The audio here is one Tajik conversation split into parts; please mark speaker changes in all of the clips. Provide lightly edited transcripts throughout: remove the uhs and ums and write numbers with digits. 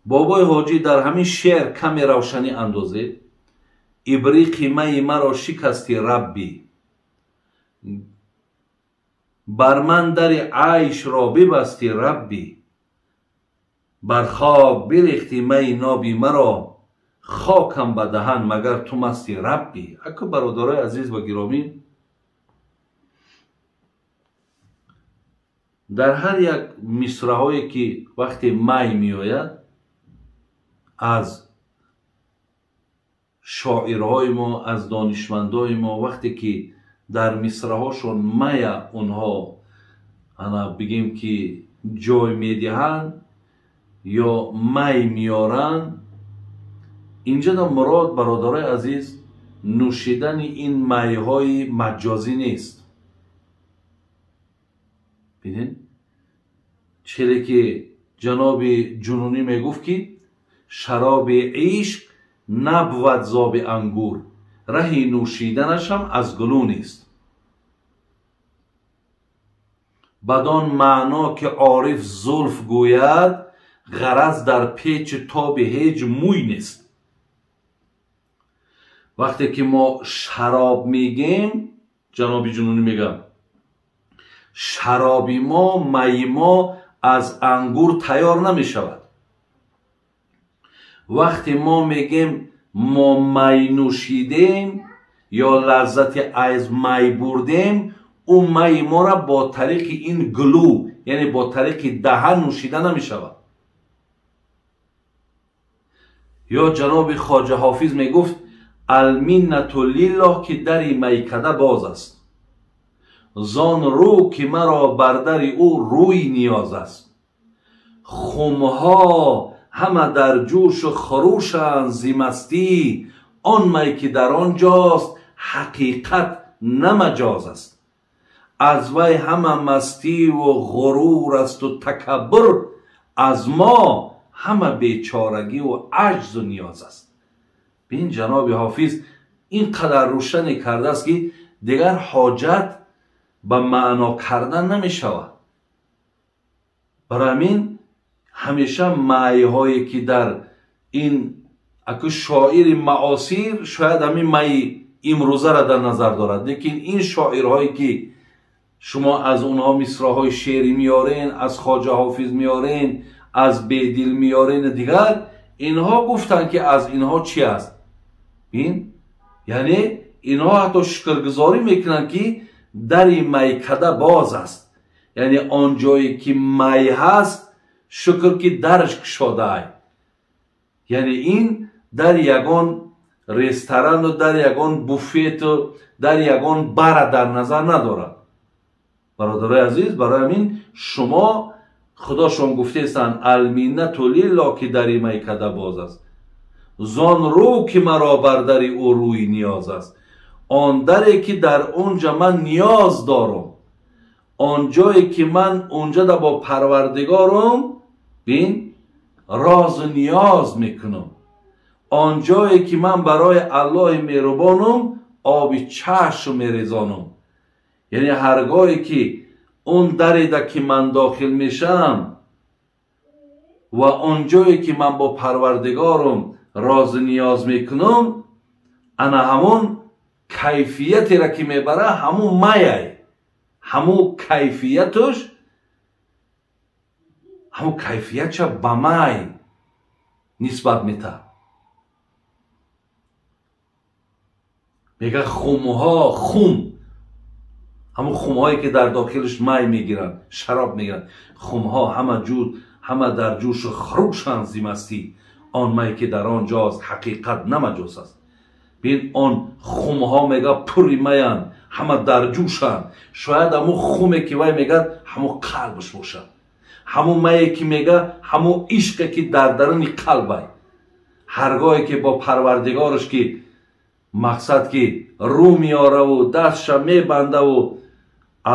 Speaker 1: Бобои ҳоҷӣ дар ҳамин шеър каме равшанӣ андозед. Ибриқи майи маро шикасти Раббӣ, бар ман дари айшро бибасти Раббӣ, бар хок бирехти майи ноби маро, хокам ба даҳан магар ту масти Раббӣ. Аку бародарои азиз ва гиромӣ, дар ҳар як мисраҳое ки вақте май меояд аз шоирҳои мо, аз донишмандои мо, вақте ки дар мисраҳошон мая онҳо ана бигем ки ҷой медиҳанд ё май меоранд, инҷа да мурод бародарои азиз нӯшидани ин майҳои маҷозӣ нест. Бинед, чизе ки ҷаноби Ҷунунӣ мегуфт ки шароби ишқ набвад зоби ангур, раҳи нӯшиданашам аз гулӯ нест. Бадон маъно ки ориф зулф гӯяд, ғараз дар печи тоби ҳеҷ мӯй нест. Вақте ки мо шароб мегем, ҷаноби Ҷунунӣ мегӯяд, шароби мо, майи мо аз ангур тайёр намешавад. Вақте мо мегем мо май нӯшидем ё лаззати аз май бурдем, ӯ майи моро бо тариқи ин гулӯ, яъне бо тариқи даҳан нӯшида намешавад. Ё ҷаноби Хоҷа Ҳофиз мегуфт алминнату лиллоҳ ки дари майкада боз аст, зон рӯ ки маро бар дари ӯ рӯй ниёз аст. Хумҳо ҳама дар ҷӯшу хурӯшанд зи мастӣ, он май ки дар он ҷост ҳақиқат на маҷоз аст. Аз вай ҳама мастиву ғурур асту такаббур, аз мо ҳама бечорагиву аҷзу ниёз аст. Бин ҷаноби Ҳофиз ин қадар рӯшане кардааст ки дигар ҳоҷат ба маъно кардан намешавад. Барои ҳамин ҳамеша майҳое ки дар ин аку шоири маосир шояд ҳамин майи имрӯзаро дар назар дорад, лекин ин шоирҳое ки шумо аз онҳо мисраҳои шеърӣ меорен, аз Хоҷа Ҳофиз меорен, аз Бедил меорен, дигар инҳо гуфтанд ки аз инҳо чи аст? Бин, яъне инҳо ҳатто шукргузорӣ мекунанд ки дари майкада боз аст, яъне он ҷое ки май ҳаст шукр ки дарш кушодаай. Яъне ин дар ягон ресторану дар ягон буфету дар ягон бара дар назар надорад. Бародарои азиз, барои ҳамин шумо худошон гуфтаестанд алминнату лиллоҳ ки дари майкада боз аст, зон рӯ ки маро бар дари ӯ рӯи ниёз аст. Он даре ки дар онҷа ман ниёз дорам, он ҷое ки ман онҷада бо Парвардигорам бин розу ниёз мекунам, он ҷое ки ман барои Аллоҳи меҳрубонам оби чашм мерезонам. Яъне ҳаргоҳе ки он дареда ки ман дохил мешавам ва он ҷое ки ман бо Парвардигорам розу ниёз мекунам, ана ҳамон кайфиятеро ки мебара ҳамун майай, ҳамун кайфияташ, ҳамун кайфиятша ба май нисбат метаҳад. Мегӯяд хумҳо, хум, ҳамун хумҳое ки дар дохилаш май мегиранд, шароб мегиранд, хумҳо ҳама ҷуд, ҳама дар ҷӯшу хурӯшанд зи мастӣ, он май ки дар он ҷост ҳақиқат на маҷоз аст. Бин, он хумҳо мега пури маянд, ҳама дар ҷӯшанд. Шояд ҳамун хуме ки вай мегӯяд ҳамун қалбаш бошад, ҳамун мае ки мега ҳамун ишқе ки дар даруни қалбай. Ҳаргоҳе ки бо Парвардигораш ки мақсад ки рӯ меораву дастша мебандаву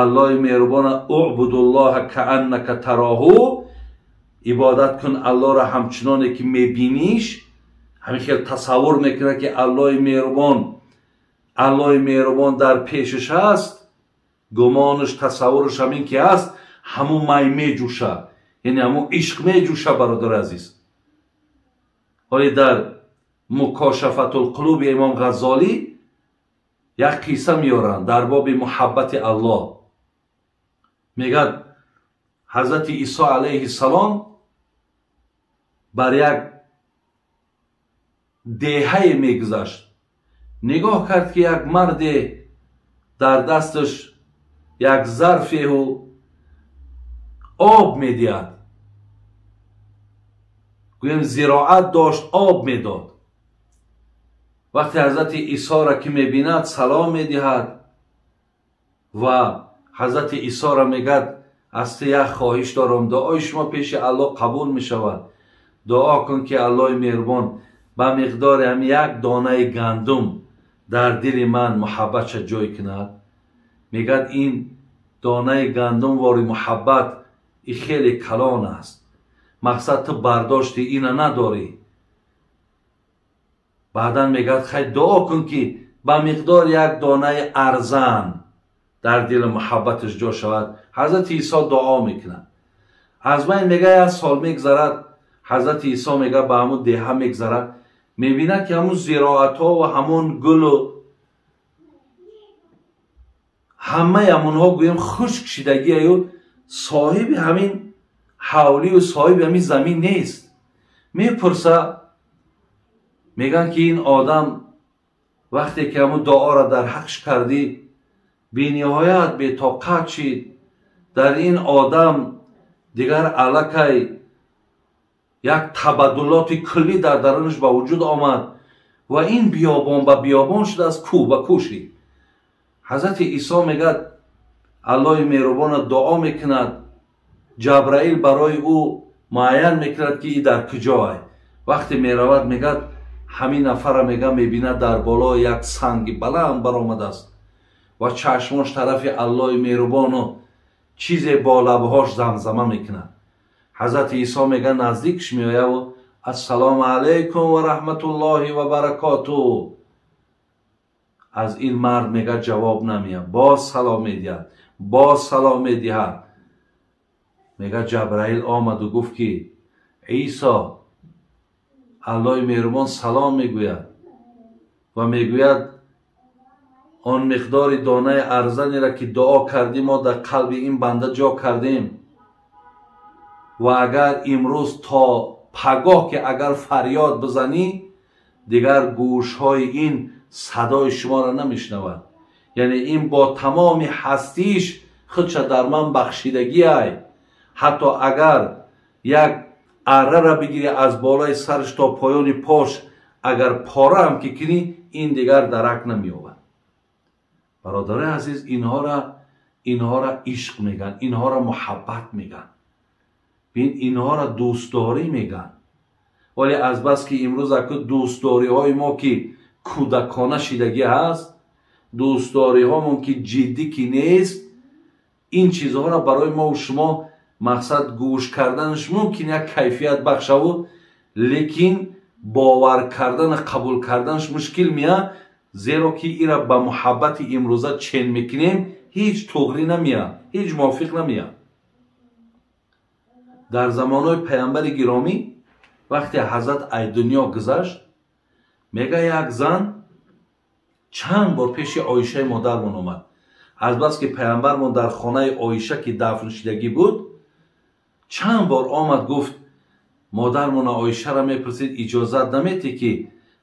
Speaker 1: Аллоҳи меҳрубона уъбудуллоҳа кааннака тароҳу, ибодат кун Аллоҳро ҳамчуноне ки мебиниш, ҳамин хел тасаввур мекунад ки Аллоҳи меҳрубон, Аллоҳи меҳрубон дар пешаш ҳаст, гумонаш тасаввураш ҳамин ки ҳаст, ҳамун май меҷӯша, яъне ҳамун ишқ меҷӯша. Бародари азиз, Вале дар Мукошафатулқулуби Имом Ғаззолӣ як қисса меоранд дар боби муҳаббати Аллоҳ. Мегӯяд ҳазрати Исо алайҳиссалом бар як деҳае мегузашт. Нигоҳ кард, ки як марде дар дасташ як зарфеҳу об медиҳад. Гӯем зироат дошт, об медод. Вақте ҳазрати Исоро ки мебинад, салом медиҳад ва ҳазрати Исоро мегӯяд: аз ту як хоҳиш дорам, дуои шумо пеши Аллоҳ қабул мешавад. Дуо кун, ки Аллоҳи меҳрубон ба миқдори ҳам як донаи гандум дар дили ман муҳаббатша ҷой кунад. Мегӯяд ин донаи гандум вори муҳаббат и хеле калон аст. Мақсад ту бардошти ина надорӣ. Баъдан мегӯяд хай дуо кун, ки ба миқдори як донаи арзан дар дили муҳаббаташ ҷо шавад. Ҳазрати Исо дуо мекунад. Аз байн мегӯяд як сол мегзарад. Ҳазрати Исо мегӯяд ба ҳамун деҳа мегзарад, мебинад, ки ҳамун зироатҳо ва ҳамун гулу ҳамаи ҳамонҳо гӯем хушк шидагиаю соҳиби ҳамин ҳавлию соҳиби ҳамин замин нест. Мепурса, мегӯянд, ки ин одам вақте ки ҳамун дуоро дар ҳақш кардӣ, бениҳоят бетоқат шид. Дар ин одам дигар аллакай як табаддулоти куллӣ дар дарунаш ба вуҷуд омад ва ин биёбон ба биёбон шудааст, кӯҳ ба кӯҳ шид. Ҳазрати Исо мегӯяд Аллоҳи меҳрубона дуо мекунад. Ҷабраил барои ӯ муайян мекунад, ки и дар куҷое. Вақте меравад, мегӯяд ҳамин нафарра мегӯяд мебинад дар болои як санги баланд баромадааст ва чашмош тарафи Аллоҳи меҳрубону чизе бо лабҳош замзама мекунад. Ҳазрати Исо мегӯяд наздикш меояву ассалому алайкум ва раҳматуллоҳи ва баракоту. Аз ин мард мегӯяд ҷавоб намеяд. Боз салом медиҳад, боз салом медиҳад. Мегӯяд Ҷабраил омаду гуфт, ки Исо, Аллоҳи меҳрубон салом мегӯяд ва мегӯяд он миқдори донаи арзанеро, ки дуо кардӣ, мо дар қалби ин банда ҷо кардем ва агар имрӯз то пагоҳ ки агар фарёд бизанӣ, дигар гӯшҳои ин садои шуморо намешнавад. Яъне ин бо тамоми ҳастиш худша дар ман бахшидагиай. Ҳатто агар як аррара бигирӣ аз болои сараш то поёни пош, агар пора ҳам ки кунӣ, ин дигар дарак намеёбад. Бародарои азиз, инҳора ишқ мегӯянд, инҳора муҳаббат мегӯянд, бин, инҳора дӯстдорӣ мегӯянд. Вале азбаски имрӯз аку дӯстдориҳои мо ки кӯдакона шидагӣ ҳаст, дӯстдориҳомон ки ҷиддӣ ки нест, ин чизҳоро барои мову шумо мақсад гӯш карданаш мумкин як кайфият бахшаву, лекин бовар кардану қабул карданаш мушкил меяд, зеро ки ира ба муҳаббати имрӯза чен мекунем, ҳеҷ туғрӣ намеяд, ҳеҷ мувофиқ намеяд. Дар замонҳои паямбари гиромӣ вақте ҳазрат ай дунё гузашт, мега як зан чанд бор пеши Оишаи модармон омад. Азбаски паямбармон дар хонаи Оиша ки дафн шидагӣ буд, чанд бор омад, гуфт модармона Оишаро мепурсид: иҷозат наметӣ, ки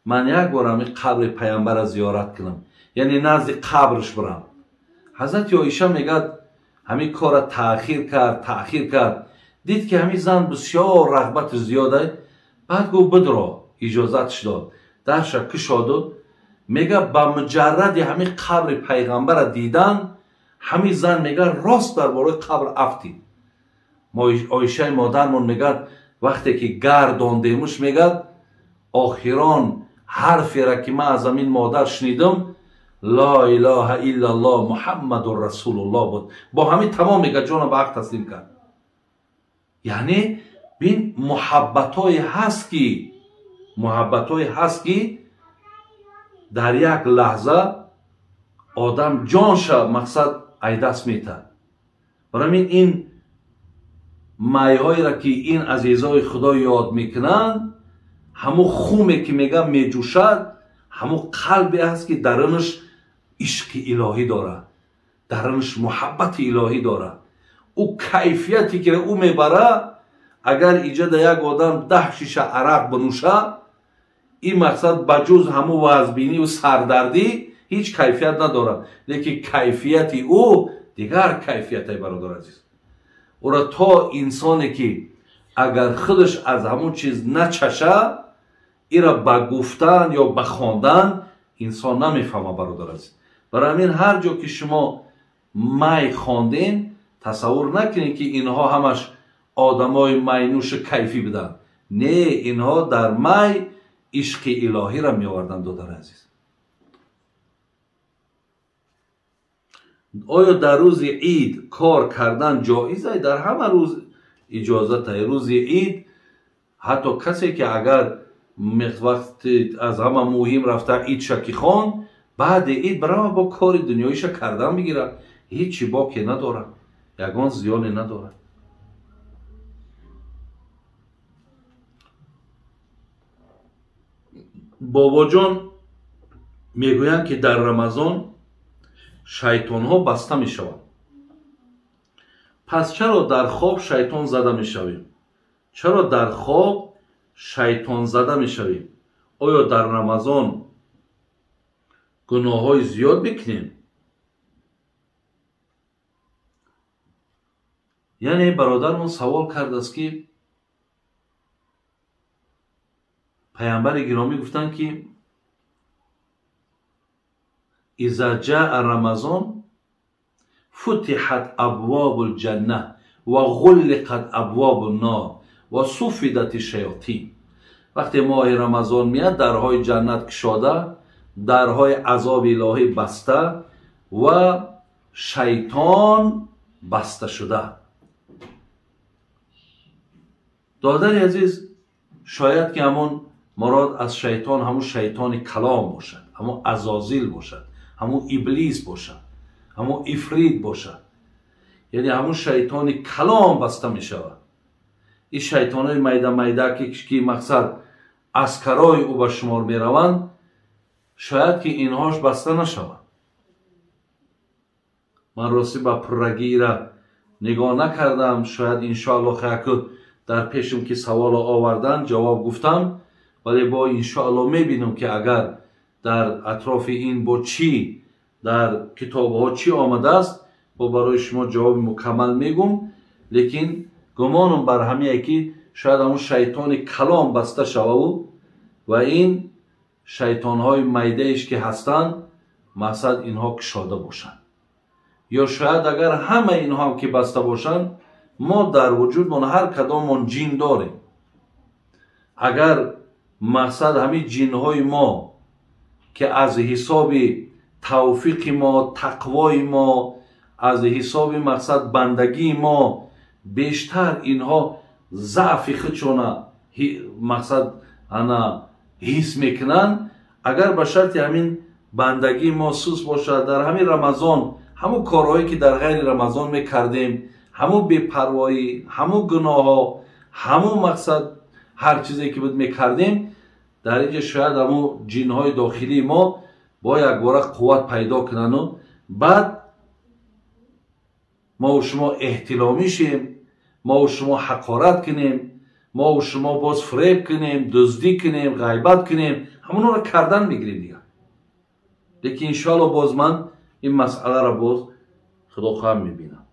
Speaker 1: ман як бор ҳамин қабри паямбарро зиёрат кунам, яъне назди қабрш бирам? Ҳазрати Оиша мегӯяд ҳамин корро таъхир кард, таъхир кард, дид, ки ҳамин зан бисёр рағбати зиёда. Баъд гуфт: бидро. Иҷозатш дод, дарша кушоду мега ба муҷарради ҳамин қабри пайғамбара дидан, ҳамин зан мега рост дар болои қабр афтид. Оишаи модармон мегӯяд вақте ки гардондемуш, мегӯяд охирон ҳарферо, ки ман аз ҳамин модар шунидам, ло илоҳа иллаллоҳ Муҳаммадун расулуллоҳ буд. Бо ҳамин тамом мега ҷона ба ҳақ таслим кард. Яъне бин, муҳаббатҳое ҳаст, ки муҳаббатҳое ҳаст, ки дар як лаҳза одам ҷонша мақсад айдаст метад. Барои ҳамин ин майҳоеро, ки ин азизои Худо ёд мекунанд, Ҳамун хуме ки мегам меҷӯшад, ҳамун қалбе аст ки дарунаш ишқи илоҳӣ дорад, дарунаш муҳаббати илоҳӣ дорад. Ӯ кайфияте ки ӯ мебарад, агар иҷода як одам 10 шиша арақ бинӯшад, ин мақсад ба ҷуз ҳамун вазбинию сардардӣ ҳеҷ кайфият надорад. Лекин кайфияти ӯ дигар кайфияте, бародар азиз. Ӯро то инсоне ки агар худаш аз ҳамун чиз начаша, ира ба гуфтан ё ба хондан инсон намефаҳмад, бародар азиз. Барои ҳамин ҳар ҷо ки шумо май хонден, тасаввур накунед ки инҳо ҳамаш одамои майнӯши кайфӣ буданд. Не, инҳо дар май ишқи илоҳиро меоварданд, додари азиз. Оё дар рӯзи ид кор кардан ҷоиз аст? Дар ҳама рӯз иҷозат аст. Рӯзи ид ҳатто касе ки агар вақти аз ҳама муҳим рафта идша ки хон, баъди ид барава бо кори дунёиша кардан бигирад, ҳеҷ боке надорад, ягон зиёне надорад. Бобоҷон мегӯянд ки дар Рамазон шайтонҳо баста мешаванд. Пас чаро дар хоб шайтон зада мешавем? Чаро дар хоб шайтон зада мешавем? Оё дар Рамазон гуноҳҳои зиёд мекунем? Яъне бародармон савол кардааст ки паямбари гиромӣ гуфтанд ки иза ҷаа рамазон футиҳат абвобу лҷанна ва ғуллиқат абвобу ннор ва суфидати шаётин. Вақте моҳи Рамазон меяд, дарҳои ҷаннат кушода, дарҳои азоби илоҳӣ баста ва шайтон баста шуда. Додари азиз, шояд ки ҳамон мурод аз шайтон ҳамон шайтони калом бошад, ҳамон азозил бошад, ҳамон иблис бошад, ҳамон ифрит бошад. Яъне ҳамон шайтони калом баста мешавад. Ин шайтонҳои майда майда ки мақсад аскарои ӯ ба шумор мераванд, шояд ки инҳош баста нашаванд. Ман ростӣ ба пуррагӣ ира нигоҳ накардам. Шояд иншоалло хаяку дар пешам ки саволо овардан ҷавоб гуфтам, вале бо иншоалло мебинам ки агар дар атрофи ин бо чӣ дар китобҳо чӣ омадааст, бо барои шумо ҷавоби мукаммал мегум. Лекин гумонам бар ҳамие ки шояд ҳамон шайтони калом баста шававу ва ин шайтонҳои майдаеш ки ҳастанд, мақсад инҳо кушода бошанд. Ё шояд агар ҳама инҳоам ки баста бошанд, мо дар вуҷудмон ҳар кадомон ҷин дорем. Агар мақсад ҳамин ҷинҳои мо ки аз ҳисоби тавфиқи мо, тақвои мо, аз ҳисоби мақсад бандагии мо бештар инҳо заъфи худшона мақсад ана ҳис мекунанд, агар ба шарти ҳамин бандагии мо сус бошад, дар ҳамин Рамазон ҳамун корҳое ки дар ғайри Рамазон мекардем, ҳамун бепарвоӣ, ҳамун гуноҳҳо, ҳамун мақсад ҳар чизе ки буд мекардем, дар инҷа шояд ҳамун ҷинҳои дохилии мо бо якбора қувват пайдо кунану баъд мову шумо эҳтиломӣ шем, мову шумо ҳақорат кунем, мову шумо боз фиреб кунем, дуздӣ кунем, ғайбат кунем, ҳамонҳоро кардан мегирем дигар. Лекин иншоалло боз ман ин масъаларо боз худо хоҳам мебинам.